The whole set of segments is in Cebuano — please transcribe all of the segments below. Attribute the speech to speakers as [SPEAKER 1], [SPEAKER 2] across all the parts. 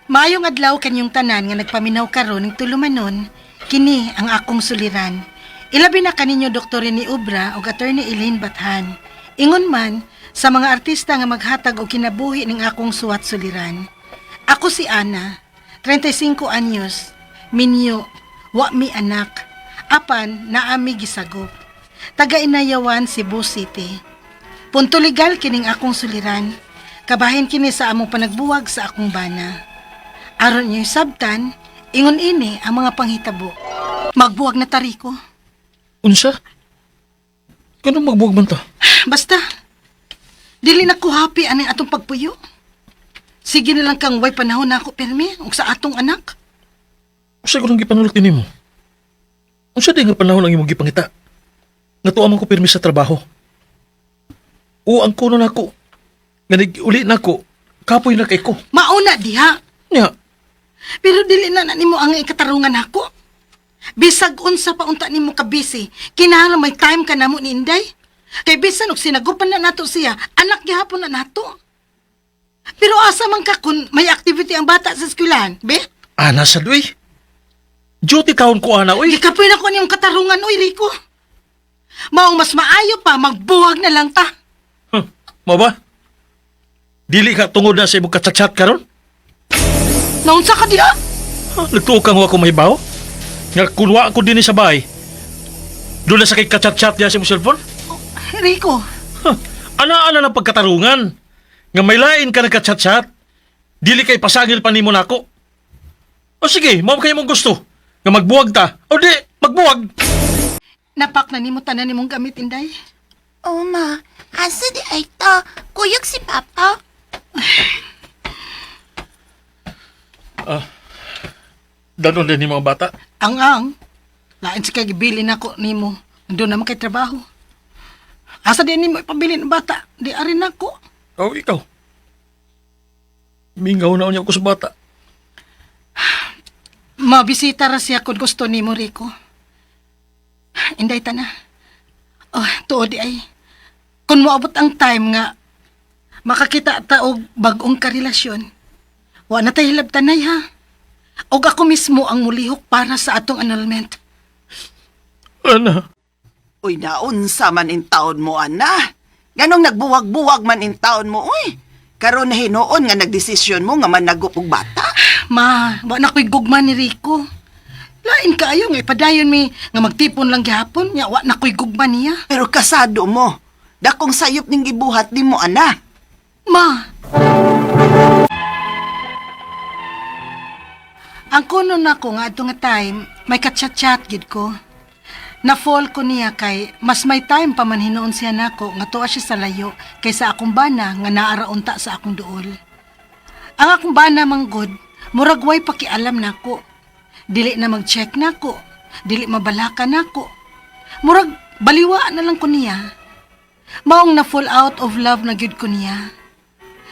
[SPEAKER 1] Maayong adlaw kanyong tanan nga nagpaminaw karon ning tulumanon, kini ang akong suliran. Ilabi na kaninyo Dr. Rene Obra ug Attorney Elaine Bathan. Ingon man sa mga artista nga maghatag og kinabuhi ning akong suwat suliran. Ako si Ana, 35 anyos, minyo, wa mi anak, apan naami gisagop. Taga Inayawan, Cebu City. Punto legal kining akong suliran. Kabahin kini sa among panagbuwag sa akong bana. Aron niyo sabtan, ingon ini ang mga panghitabo. Magbuwag na ta, Rico.
[SPEAKER 2] Unsa? Kanang magbuwag man ta?
[SPEAKER 1] Basta, dili na ko happy ani atong pagpuyo. Sige na lang kang way panahon na ako pirmi ug sa atong anak.
[SPEAKER 2] Unsa ko nang gipanulok nimo? Unsa di nga panahon ang imong gipangita? Nga tuwa man ko pirmi sa trabaho. O ang kuno nako. Nga uli nako, kapoy na kay ko.
[SPEAKER 1] Mauna diha.
[SPEAKER 2] Nya,
[SPEAKER 1] Pero dili na na nimo ang ikatarungan nako. Bisag unsa pa unta nimo ka busy, kinahanglan may time ka namo ni Inday. Kay bisan og sinagupan na nato siya, anak gihapon na nato. Pero asa man ka kung may activity ang bata sa eskwelahan, be?
[SPEAKER 2] Ana sa duy. Duty taon ko ana oy.
[SPEAKER 1] Gikapoy na ko niyong katarungan, oy, Rico. Maong mas maayo pa, magbuwag na lang ta.
[SPEAKER 2] Huh, mo ba? Dili ka tungod na sa imong kachat-chat karon?
[SPEAKER 1] Naunsa ka diha?
[SPEAKER 2] Ha, nagtuo kang wa ko mahibaw? Nga kunwa ako dinhi sa bahay. Doon na sa kay kachat-chat niya sa imong cellphone?
[SPEAKER 1] Rico,
[SPEAKER 2] Huh, ana-ana ng pagkatarungan. Nga may lain ka nagka-chat-chat. Dili kay pasagil pa nimo nako. O sige, mao kayo mong gusto. Nga magbuwag ta. O di, magbuwag.
[SPEAKER 1] Napak na nimo tanan nimong gamit, Inday.
[SPEAKER 3] Oh, ma. Asa di ay ta? Kuyog si Papa.
[SPEAKER 2] Danon din ni mga bata.
[SPEAKER 1] Ang-ang, lain sa kay gibili nako nimo. Doon naman kay trabaho. Asa din nimo ipabili ng bata? Di arin nako.
[SPEAKER 2] O ikaw. Mingaw na unya ko sa bata.
[SPEAKER 1] Mabisita ra siya kung gusto nimo, Rico. Inday ta na. Oh, tuod di ay. Kung moabot ang time nga makakita ta og bag-ong karelasyon, wa na tay hilabtanay ha. Og ako mismo ang mulihok para sa atong annulment.
[SPEAKER 2] Ana.
[SPEAKER 4] Uy, naunsa man in taon mo, ana. Ganong nagbuwag-buwag man in taon mo, uy. Karon na hinuon nga nagdesisyon mo nga managup og bata.
[SPEAKER 1] Ma, wa na ko'y gugma ni Rico. Lain kaayo nga ipadayon mi nga magtipon lang gihapon, nya wa na ko'y gugma niya.
[SPEAKER 4] Pero kasado mo. Dakong sayop ning gibuhat nimo, ana.
[SPEAKER 1] Ma! Ang kuno nako nga adto nga time, may kachat-chat gid ko. Na-fall ko niya kay mas may time pa man hinuon siya nako nga tuwa siya sa layo kaysa akong bana nga naaraunta sa akong duol. Ang akong bana manggod, murag way pakialam nako. Dili na mag-check nako, dili mabalaka nako. Murag baliwa na lang ko niya. Maong na fall out of love na gyud ko niya.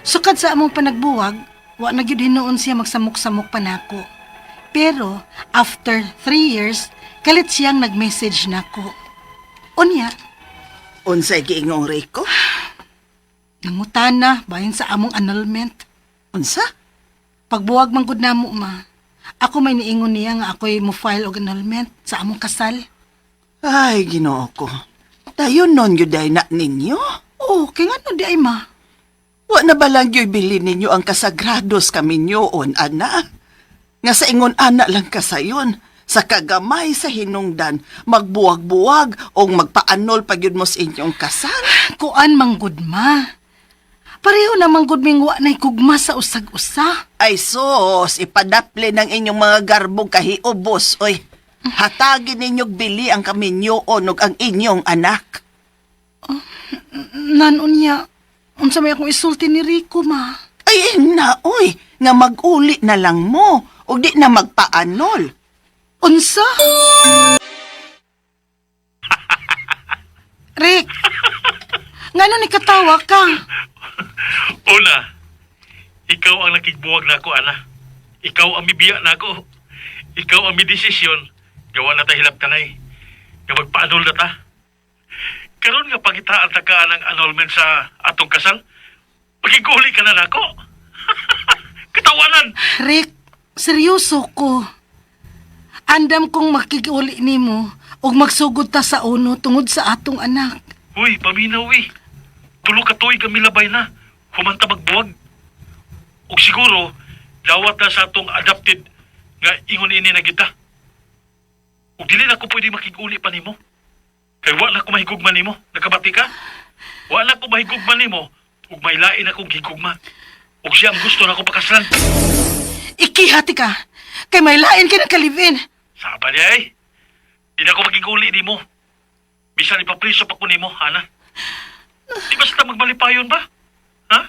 [SPEAKER 1] Sukad sa among panagbuwag, wa na gyud hinuon siya magsamok-samok pa nako. Pero after 3 years, kalit siyang nag-message nako. Unya,
[SPEAKER 4] Unsay giingong Rico?
[SPEAKER 1] nangutana bahin sa among annulment.
[SPEAKER 4] Unsa?
[SPEAKER 1] Pagbuwag man gud namo ma. Ako may niingon niya nga ako'y mo file og annulment sa among kasal.
[SPEAKER 4] Ay, Ginoo ko. Dayon nun gyud ay na ninyo.
[SPEAKER 1] Oh, kay ngano di ay ma?
[SPEAKER 4] Wa na ba lang gyud bilin ninyo ang kasagrados kaminyoon, ana? Nga sa ingon ana lang kasayon, sa kagamay sa hinungdan, magbuwag-buwag o magpaanol pa gyud mo sa inyong kasal.
[SPEAKER 1] Kuan man gud ma. Pareho na man gud ming wa na'y kugma sa usag-usa.
[SPEAKER 4] Ay sus, ipadapli ng inyong mga garbong kahiubos, oy. Hatagin ninyong bili ang kaminyoon ug ang inyong anak.
[SPEAKER 1] Nanon niya, unsa may akong isulti ni Rico ma.
[SPEAKER 4] Ay, na, oy, nga mag-uli na lang mo, ug di na magpaanol.
[SPEAKER 1] Unsa? Rick, ngano ni katawa ka?
[SPEAKER 2] Una, ikaw ang nakigbuwag nako, ana. Ikaw ang mibiya nako. Ikaw ang midesisyon. Gawa na ta hilap tanay. Nga magpaanol na ta. Karon nga pangitaan ta ka ng annulment sa atong kasal. Pagiguli ka na nako. Katawa na. tanan.
[SPEAKER 1] Rick, seryoso ko. Andam kong makiguli nimo ug magsugod ta sa uno tungod sa atong anak.
[SPEAKER 2] Uy, paminaw eh. 3 ka tuig kami labay na. Humanta magbuwag. Ug siguro, dawat na sa atong adopted nga ingon ini na kita. Ug dili na ko pwede makiguli pa nimo. Kay wa na ko mahigugma nimo. Nakabati ka? Wa na ko mahigugma nimo. Ug may lain akong gigugma. Ug siya ang gusto na ko pakaslan.
[SPEAKER 1] Ikihati ka. Kay may lain ka ng kalivin.
[SPEAKER 2] Saba niya eh. Di na ko magiguli nimo. Bisan ipapriso pa ko nimo, Ana. Di ba sila magmalipayon ba? Ha?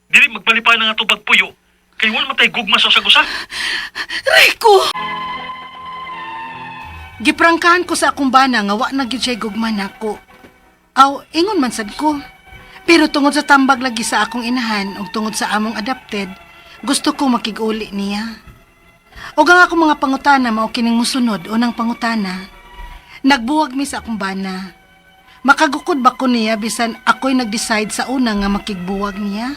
[SPEAKER 2] Dili magmalipayon ang atong pagpuyo. Kay wala matay gugma sa usa.
[SPEAKER 1] Rico! Giprangkahan ko sa akong bana nga wa na gyud siya gugma nako. Aw, ingon man sad ko. Pero tungod sa tambag lagi sa akong inahan ug tungod sa among adopted, gusto ko makig-uli niya. Ug ang akong mga pangutana mao kining musunod unang pangutana. Nagbuwag mi sa akong bana. Makagukod ba ko niya bisan ako'y nag-decide sa una nga makigbuwag niya?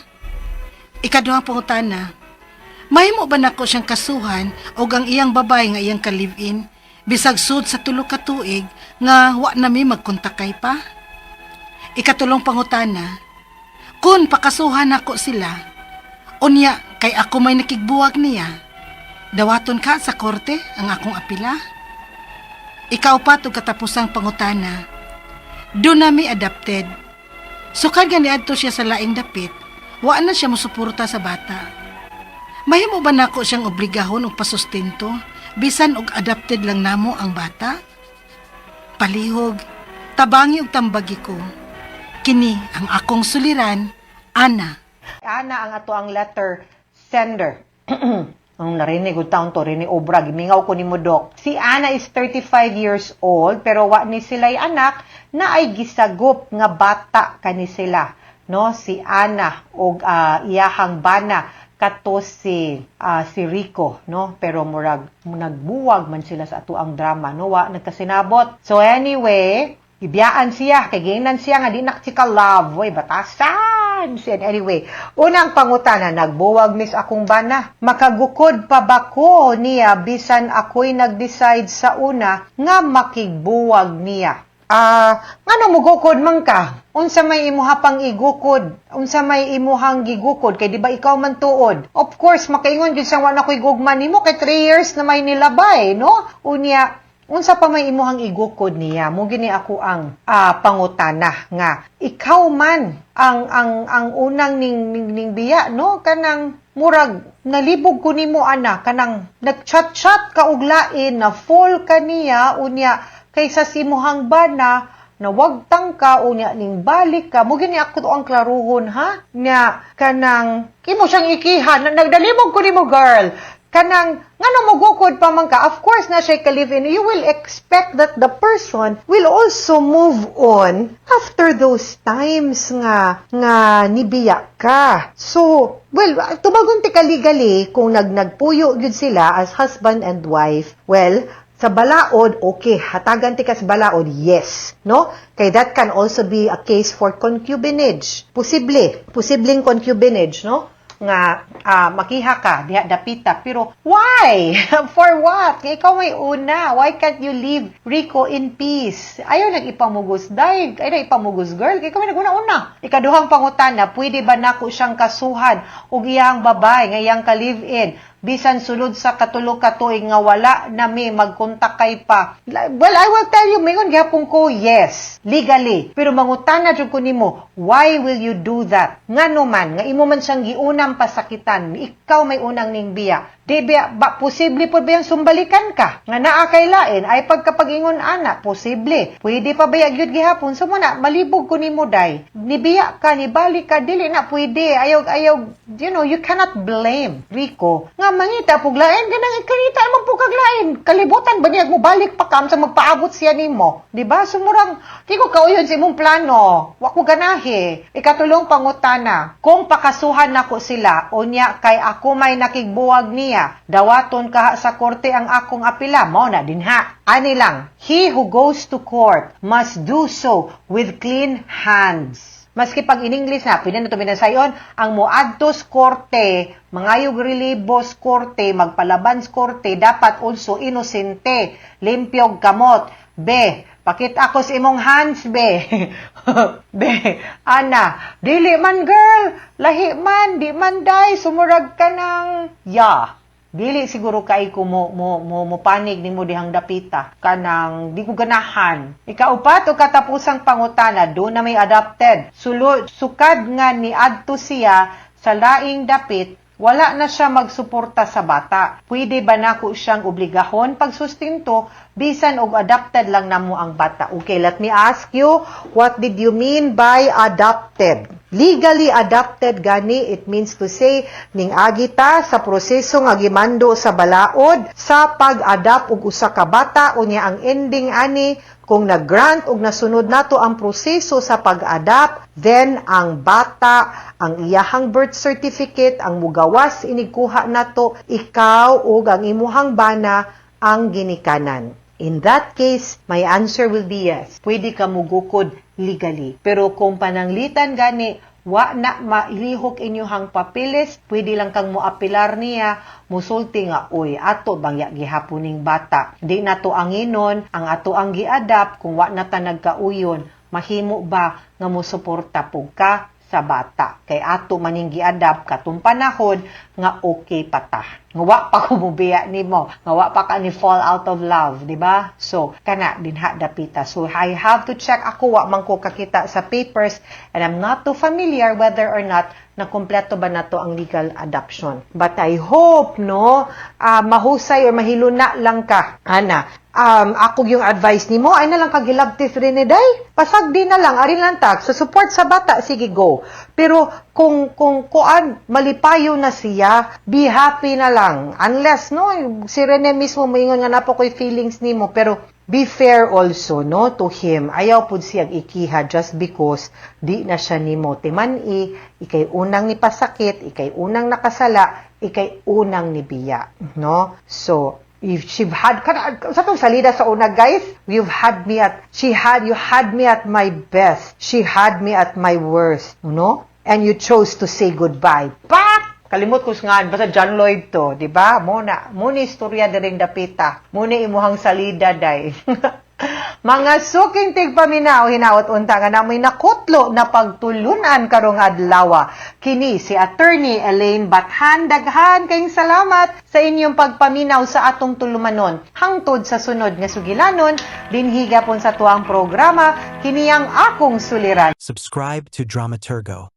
[SPEAKER 1] Ikaduhang pangutana, mahimo ba nako siyang kasuhan og ang iyang babay nga iyang ka-live-in bisag sud sa 3 ka tuig nga wa na mi magkontakay pa? Ikatulong pangutana, kun pakasuhan nako sila, unya kay ako may nakigbuwag niya, dawaton ka sa korte ang akong apila? Ikaupat ug katapusang pangutana, do na mi adopted. Sukad nga niadto siya sa laing dapit, wa na siya mosuporta sa bata. Mahimo ba nako siyang obligahon og pasustento bisan og adopted lang namo ang bata? Palihog, tabangi og tambagi ko. Kini ang akong suliran, Ana.
[SPEAKER 5] Ana ang ato ang letter sender. Ang narinig ko taon to, rini obra, gimingaw ko ni mo, Dok. Si Ana is 35 years old, pero wa ni sila'y anak na ay gisagop nga bata kani sila. No, si Ana og iyahang bana kato si Rico, no, pero murag nagbuwag man sila sa ato ang drama, no, wa nagkasinabot. So anyway, gibiyaan siya kay giingnan siya nga di na si ka love. Oy, batasan siya. Anyway, unang pangutana, nagbuwag mis akong bana, makagukod pa ba ko niya bisan ako'y nag-decide sa una nga makigbuwag niya? Ngano mugukod man ka? Unsa may imuha pang igukod? Unsa may imuhang gigukod? Kay di ba ikaw man tuod? Of course, makaingon gyud siyang wa na ko'y gugma nimo kay 3 years na may nilabay, no? Unya, unsa pa may imuhang igukod niya? Mo gini ako ang pangutana nga ikaw man ang unang ning biya, no? Kanang murag nalibog ko nimo, ana, kanang nagchat-chat ka og lain, na fall ka niya, unya kaysa si imuhang bana nawagtang ka, unya ning balik ka mo. Gini ako to ang klaruhon ha, nya kanang imo siyang ikiha na, nagdalimog ko nimo, girl, kanang ngano mogukod pa man ka? Of course na siya ka live in, you will expect that the person will also move on after those times nga nibiya ka. So well, tubagon ti ka legally kung nagpuyo gyud sila as husband and wife. Well, sa balaod, okay, hatagan ti ka sa balaod, yes, no? Kay that can also be a case for concubinage. Posible, posibleng concubinage, no? Nga makiha ka diha dapita, pero why? For what? Kay ikaw may una. Why can't you leave Rico in peace? Ayaw nag-ipamugos, dai. Ayaw nag-ipamugos, girl, kay ikaw may naguna-una. Ikaduhang pangutana, pwede ba nako siyang kasuhan og iyang babay nga iyang ka-live-in bisan sulod sa 3 ka tuig nga wala na mi magkontak kay pa? Well, I will tell you, mingon gihapon ko, yes, legally. Pero mangutana jud ko nimo, why will you do that? Ngano man nga imo man siyang giunang pasakitan, ikaw may unang ning biya. Di ba, ba posible po ba yung sumbalikan ka? Nga naa kay lain ay pagkapag-ingon ana, posible. Pwede pa ba gyud gihapon? So mo na, malibog ko nimo, day. Nibiya ka, nibalik ka, dili na pwede. Ayaw, ayaw, you cannot blame Rico. Nga mangita pug lain, ganang ikanita man pug kag lain. Kalibutan ba niya mo balik pa kam sa magpaabot siya nimo? Di ba? Sumurang, di ko kauyon sa imong plano. Wa ko ganahi. Ikatulong pangutana, kung pakasuhan nako sila, unya kay ako may nakigbuwag niya, dawaton kaha sa korte ang akong apila, mao na dinha. Ani lang, he who goes to court must do so with clean hands. Maski pag in English na, pwede na ito binasayon, ang moadtos korte, mangayog relibos korte, magpalaban sa korte, dapat also inosente, limpyog kamot. Be, pakita ko sa imong hands, be. Be, ana, dili man girl, lahi man, di man day, sumurag ka ng, ya. Dili siguro kay ko mo panig nimo dihang dapita kanang di ko ganahan. Ikaupat o katapusang pangutana, do na may adopted. Sulod sukad nga ni adto siya sa laing dapit, wala na siya magsuporta sa bata. Pwede ba nako siyang obligahon pagsustinto bisan og adopted lang namo ang bata? Okay, let me ask you, what did you mean by adopted? Legally adopted gani, it means to say, ning agita sa proseso nga gimando sa balaod sa pag-adapt og usa ka bata, unya ang ending ani, kung nag-grant og nasunod nato ang proseso sa pag-adapt, then ang bata, ang iyahang birth certificate, ang mugawas inigkuha nato, ikaw ug ang imuhang bana ang ginikanan. In that case, my answer will be yes. Pwede ka mugukod legally. Pero kung pananglitan gani, wa na mailihok inyuhang papeles, pwede lang kang moapilar niya, musulti nga, "Uy, ato bang ya gihapon ning bata? Di na to anginon, ang ato ang giadapt, kung wa na ta nagkauyon, mahimo ba nga mosuporta pug ka sa bata? Kay ato maning giadapt katong panahon nga okay pa ta. Nga wa pa ko mubiya nimo, nga wa pa ka ni fall out of love," di ba? So, kana dinha dapita. So, I have to check ako, wa man ko kakita sa papers and I'm not too familiar whether or not na kompleto ba nato ang legal adoption. But I hope, no, mahusay or mahiluna lang ka, ana. Ako yung advice nimo ay na lang kagilabtis rin ni day. Pasagdi na lang, ari lang tak. So support sa bata, sige go. Pero kung kuan malipayo na siya, be happy na lang. Unless, no, si Rene mismo moingon nga naa pa ko'y feelings nimo, pero be fair also, no, to him. Ayaw pud siyang ikiha just because di na siya nimo timan-i, ikay unang nipasakit, ikay unang nakasala, ikay unang nibiya, no? So, if she had kana sa tong salida sa una, guys, you've had me at she had you had me at my best, she had me at my worst, no, and you chose to say goodbye. Pak, kalimot ko nga basta John Lloyd to, di ba? Mo ni istorya diring dapita, mo ni imuhang salida day. Mga suking tigpaminaw, hinaot unta nga namoy nakutlo na pagtulunan karong adlaw. Kini si Attorney Elaine Bathan. Daghan kayong salamat sa inyong pagpaminaw sa atong tulumanon. Hangtod sa sunod nga sugilanon, dinhi gapon sa tuang programa, kini ang Akong Suliran.
[SPEAKER 6] Subscribe to Dramaturgo.